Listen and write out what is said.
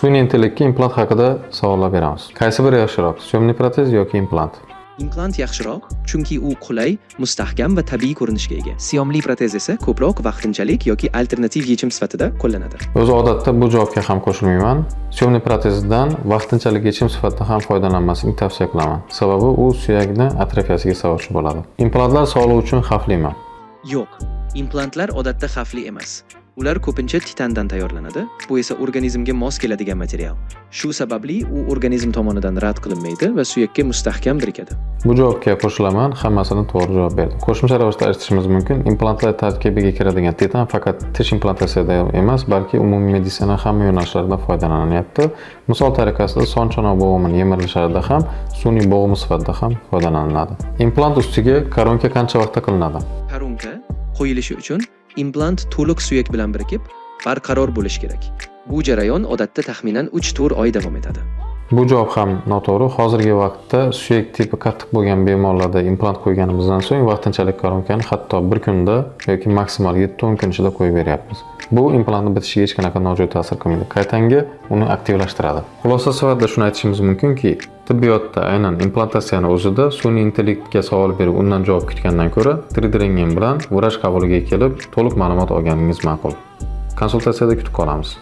Sun'iy intellektga implant haqida savollar beramiz. Qaysi biri yaxshiroq, syomli protez yoki implant? Implant yaxshiroq, chunki u qulay, mustahkam va tabiiy ko'rinishga ega. Siyomli protez esa ko'proq vaqtinchalik yoki alternativ yechim sifatida qo'llanadi. O'zi odatda bu javobga ham qo'shilmayman. Syomli protezdan vaqtinchalik yechim sifatida ham foydalanmaslikni tavsiya qilaman. Sababi u suyakni atrofiyasiga sababchi bo'ladi. Implantlar sog'liq uchun xavflimi? Yo'q, implantlar odatda xavfli emas. Ular ko'pincha titandan tayyorlanadi, bu esa organizmga mos keladigan material. Shu sababli u organizm tomonidan rad qilinmaydi va suyakka mustahkam birikadi. Bu javobga qo'shilaman, hammasini to'g'ri javob berdim. Qo'shimcha ravishda aytishimiz mumkin, implantlar tarkibiga kiradigan titan faqat tish implantatsiyada emas, balki umumiy meditsina hamma yo'nalishlarida foydalanilyapti. Misol tariqasida son chanoq bo'g'imini yemirilishlarida ham sun'iy bo'g'im sifatida ham foydalaniladi. Implant ustiga koronka qancha vaqtda qilinadi? Koronka qo'yilishi uchun implant to'liq suyak bilan birikib, barqaror bo'lishi kerak. Bu jarayon odatda taxminan 3-4 oy davom etadi. Bu javob ham noto'g'ri. Hozirgi vaqtda suyak tipi qattiq bo'lgan bemorlarda implant qo'yganimizdan so'ng vaqtinchalik koronkani hatto bir kunda yoki maksimal 7-10 kun ichida qo'yib beryapmiz. Bu implantni bitishiga hech qanaqa nojo'ya ta'sir qilmaydi. Qaytanga uni aktivlashtiradi. Xulosa sifatida shuni aytishimiz mumkinki, tibbiyotda aynan implantatsiyani o'zida sun'iy intellektga savol berib, undan javob kutgandan ko'ra 3D rentgen bilan vrach qabuliga kelib, to'liq ma'lumot olganingiz ma'qul. Konsultatsiyada kutib qolamiz.